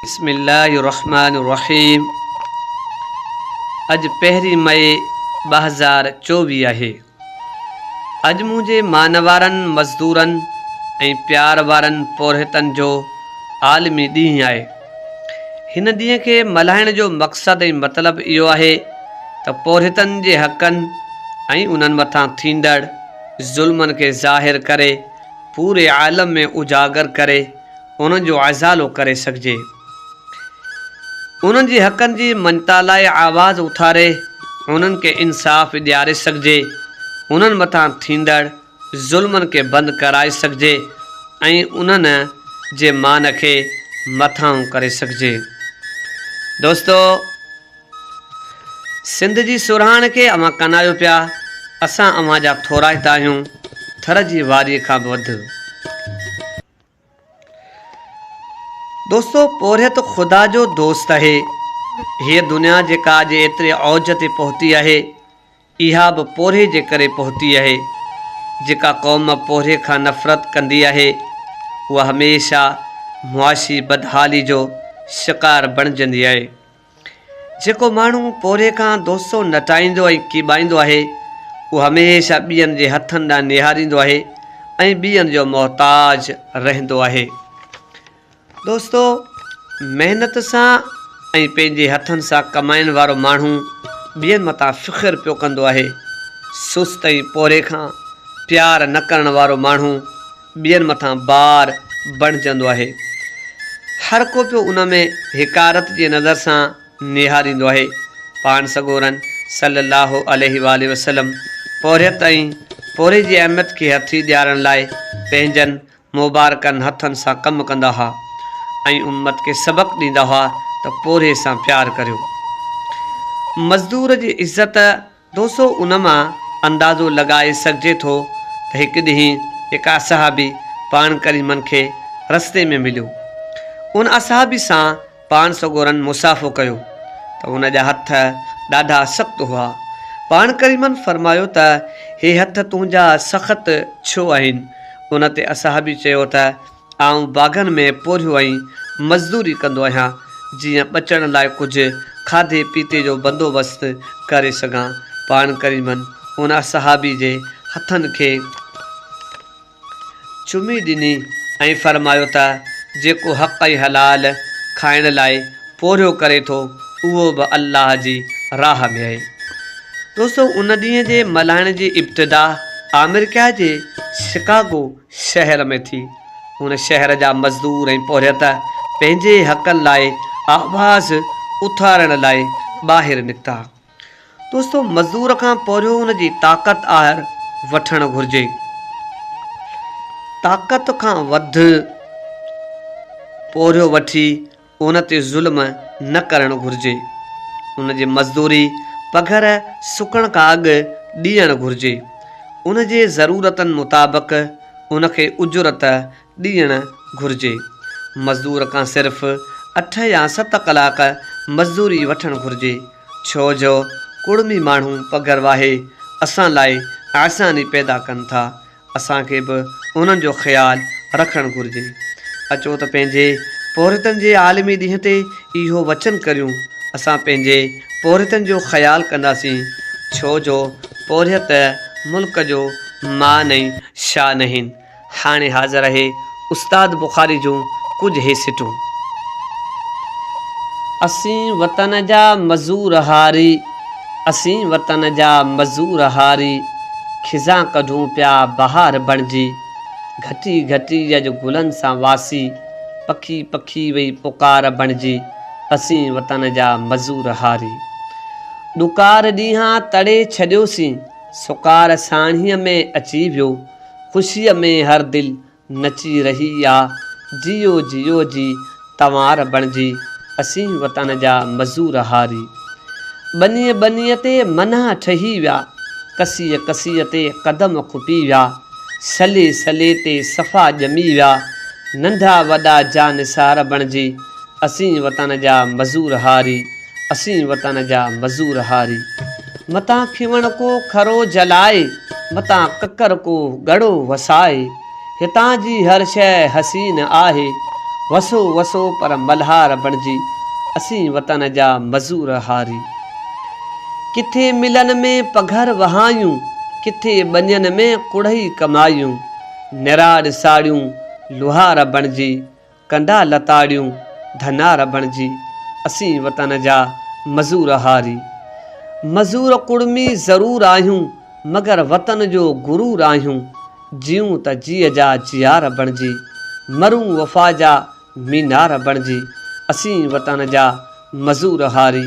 بسم الله الرحمٰن الرحيم اڄ پهرين مئي 2024 آهي. اڄ منهنجي مانوارن مزدورن ۽ پيار وارن پورهيتن جو عالمي ڏينهن آهي. هن ڏينهن کي ملهائڻ جو مقصد ۽ مطلب اهو آهي ته پورهيتن جي حقن ۽ انهن مٿان ٿيندڙ ظلمن کي ظاهر ڪري پوري عالم ۾ اجاگر ڪري انهن جو ازالو ڪري سگهجي. انهن جي حقن جي مڃتا لاء آواز اٿاري انهن کي انصاف ڏياري سگهجي، انهن مٿان ٿيندڙ ظلمن کي بند ڪرائي سگهجي ۽ انهن جي مان کي مٿانهون ڪري سگهجي. دوستو! سنڌ جي سرهاڻ کي اوهان ڪنايو پيا، اسان اوهان جا ٿورائتا آهيون، ٿر جي واريء کان به وڌ. دوستو پورهيت خدا جو دوست آهي. هيء دنيا جيڪا اڄ ايتري اوج تي پهتي آهي، اها به پورهيي جي ڪري پهتي آهي. جيڪا قوم پورهيي کان نفرت ڪندي آهي، اها هميشه معاشي بدحالي جو شڪار بڻجندي آهي. جيڪو ماڻهو پورهيي کان دوستو نٽائيندو ۽ ڪيٻائيندو آهي، اهو هميشه ٻين جي هٿن ڏانهن نهاريندو آهي ۽ ٻين جو محتاج رهندو آهي. دوستو! محنت سان ۽ پنهنجي هٿن سان ڪمائڻ وارو ماڻهو ٻين مٿان فخر پيو ڪندو آهي. سست ۽ پورهيي کان پيار نه ڪرڻ وارو ماڻهو ٻين مٿان بار بڻجندو آهي. هر ڪو پيو ان ۾ حقارت جي نظر سان نهاريندو آهي. پاڻ سڳورن صلّي اللّٰه عليه واٰله وسلّم پورهيت ۽ پورهيي جي اهميت کي هٿي ڏيارڻ لاء پنهنجن مبارڪن هٿن سان ڪم ڪندا هئا ۽ امّت کي سبق ڏيندا هئا ته پورهيي سان پيار ڪريو. مزدور جي عزت دوستو ان مان اندازو لڳائي سگهجي ٿو ته هڪ ڏينهن هڪ اصحابي پاڻ ڪريمن کي رستي ۾ مليو. ان اصحابي سان پاڻ سڳورن مصافحو ڪيو ته ان جا هٿ ڏاڍا سخت هئا. پاڻ ڪريمن فرمايو ته هي هٿ تنهنجا سخت ڇو آهن؟ ان تي اصحابي چيو ته آئون باغن ۾ پورهيو ۽ مزدوري ڪندو آهيان، جيئن ٻچڙن لاء ڪجهه کاڌي پيتي جو بندوبست ڪري سگهان. پاڻ ڪريمن ان اصحابي جي هٿن کي چمي ڏني ۽ فرمايو ته جيڪو حق ۽ حلال کائڻ لاء پورهيو ڪري ٿو، اهو به الله جي راهه ۾ آهي. دوستو ان ڏينهن جي ملهائڻ جي ابتدا آمريڪا جي شڪاگو شهر ۾ ٿي. ان شهر جا مزدور ۽ پورهيت پنهنجي حقن لاء آواز اٿارڻ لاء ٻاهر نڪتا. دوستو مزدور کان پورهيو ان جي طاقت آهر وٺڻ گهرجي. طاقت کان وڌ پورهيو وٺي ان تي ظلم نه ڪرڻ گهرجي. ان جي مزدوري پگهر سڪڻ کان اڳ ڏيڻ گهرجي. ان جي ضرورتن مطابق ان کي اجرت ڏيڻ گهرجي. مزدور کان صرف اٺ يا ست ڪلاڪ مزدوري وٺڻ گهرجي. ڇو جو ڪڙمي ماڻهو پگهر واهي اسان لاء آساني پيدا ڪن ٿا. اسان کي به انهن جو خيال رکڻ گهرجي. اچو ته پنهنجي پورهيتن جي عالمي ڏينهن تي اهو وچن ڪريون، اسان پنهنجي پورهيتن جو خيال ڪنداسين، ڇو جو پورهيت ملڪ جو مان ۽ شان آهن. هاڻي حاضر آهي استاد بخاري جون ڪجهه هي سٽون. اسين وطن جا مزور هاري، اسين وطن جا مزور هاري، خزان ڪڍون پيا بهار بڻجي، گهٽي گهٽي اڄ گلن سان واسي، پکي پکي وئي پڪار بڻجي، اسين وطن جا مزور هاري. ڏڪار ڏينهان تڙي ڇڏيوسين، سڪار ساڻيهه ۾ اچي ويو، خوشيء ۾ هر دل نچي رهي آ جيئو جيئو جي تنوار بڻجي اسين وطن جا مزور هاري. ٻنيء ٻنيء تي منهن ٺهي ويا ڪسيء ڪسيء تي قدم کپي ويا سلي سلي تي صفا ڄمي ويا ننڍا وڏا جانثار بڻجي اسين وطن جا مزور هاري. اسين وطن جا مزور هاري. متان کيوڻ ڪو کرو جلائي، متان ڪڪر ڪو ڳڙو وسائي. هتان جي هر شيء حسين آهي، وسو وسو پر ملهار بڻجي، اسين وطن جا مزور هاري. ڪٿي ملن ۾ پگهر وهايون، ڪٿي ٻنين ۾ ڪڙهئي ڪمايون. نراڙ ساڙيون لوهار بڻجي، ڪنڊا لتاڙيون ڌنار بڻجي، اسين وطن جا مزور هاري. مزور ڪڙمي ضرور آهيون، مگر وطن جو غرور آهيون. جيئون ته جيء جا جيار بڻجي، مرون وفا جا مينار بڻجي، اسين وطن جا مزور هاري.